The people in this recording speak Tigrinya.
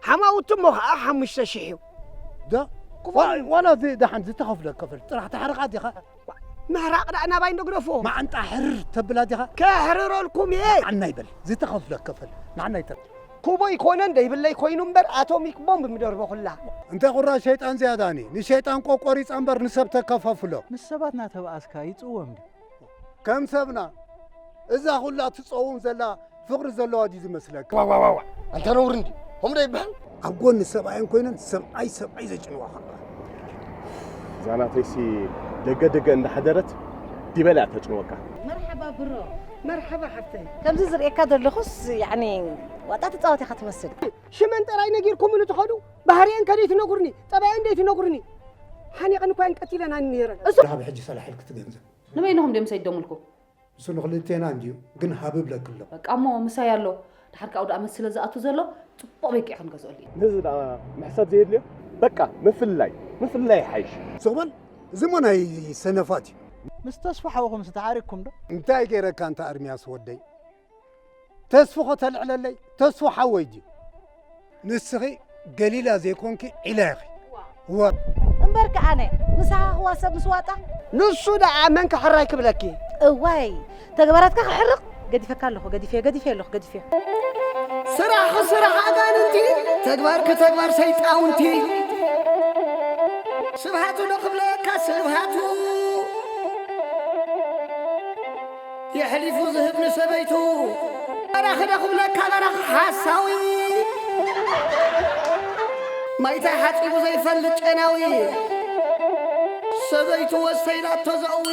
ሓማውቲ እሞ ኸዓ ሓሙሽተ ሽሕ እዩ። ዶ ዋላ እዚ ደሓን ዝተኸፍለ ክፈል ጥራሕ ተሕርቓ ዲኻ? ምሕራቕ ደኣ ናባይ እንደግደፎ። ማዓንጣ ሕርር ተብላ ዲኻ? ከሕርረልኩም እየ። ንዓና ይበል ዝተኸፍለ ክፈል ንዓና ይተር ኩቦ ይኮነ እንደይብለይ ኮይኑ እምበር ኣቶሚክ ቦምብ ምደርበኹላ። እንተ ቁራ ሸይጣን ዝያዳኒ ንሸይጣን ቆቆሪፃ እምበር ንሰብ ተከፋፍሎ። ምስ ሰባት ናተባኣስካ ይፅወም ድዩ? ከም ሰብና እዛ ኩላ ትፀውም ዘላ ፍቕሪ ዘለዋ ድዩ ዝመስለካ? ዋዋዋዋ ኣንታ ነውሪ እንዲ ከምኡ ዶ ይበሃል? ኣብ ጎኒ ሰብኣየን ኮይነን ሰብኣይ ሰብኣይ ዘጭንዋ ከለዋ። እዛ ናተይሲ ደገ ደገ እንዳሓደረት ዲበላ እያ ተጭንወካ። መርሓባ ብሮ። መርሓባ ሓብተይ። ከምዚ ዝርእየካ ዘለኹስ ያኒ ዋጣ ትፃወት ኢኻ ትመስል። ሽመን ጥራይ ነጊርኩምኒ ትኸዱ ባህርየን ከደይ ትነግሩኒ ጠባየን ደይ ትነግሩኒ ሓኒቐን እኳ እየን ቀቲለናኒ ነይረን። እሱ ካብ ሕጂ ሰላሕ ኢልኪ ትገንዘብ ንበይንኹም ድዮም ሰይዶምልኩም? ንሱ ንኽልቴና እንድዩ ግን ሃብ እብለኪ ኣለኹ። በቃ እሞ ምሳይ ኣሎ። ድሓር ከኣ ኣውደ ኣመት ስለ ዝኣቱ ዘሎ ጽቡቕ በጊዕ ክንገዝኦሉ ኢና። ነዚ ደኣ ምሕሳብ ዘየድልዮ በቃ ምፍልላይ ምፍልላይ ይሓይሽ። ስቕ በል እዚ እሞ ናይ ሰነፋት እዩ። ምስ ተስፉ ሓውኹምስ ተዓሪቕኩም ዶ? እንታይ ገይረካ ኣንታ እርምያስ ወደይ? ተስፉ ከተልዕለለይ ተስፉ ሓወይ ድዩ ንስኺ ገሊላ ዘይኮንኪ ዒላ ኢኺ ወ እምበርከ ኣነ ምሳኻ ክዋሰብ ምስ ዋጣ ንሱ ደኣ መን ክሕራይ ክብለኪ እዋይ ተግባራትካ ክሕርቕ ገዲፈካ ኣለኹ ገዲፈዮ ገዲፈዮ ኣለኹ ገዲፈዮ ስራሕ ስራሕ ኣጋንንቲ ተግባርኪ ተግባር ሰይጣውንቲ ስብሃቱ ዶ ክብለካ ስብሃቱ የሕሊፉ ዝህብ ንሰበይቱ በራኺ ዶ ክብለካ በራኺ ሓሳዊ ማይታይ ሓፂቡ ዘይፈልጥ ጨናዊ ሰበይቱ ወስተይ ናቶ ዘእዊ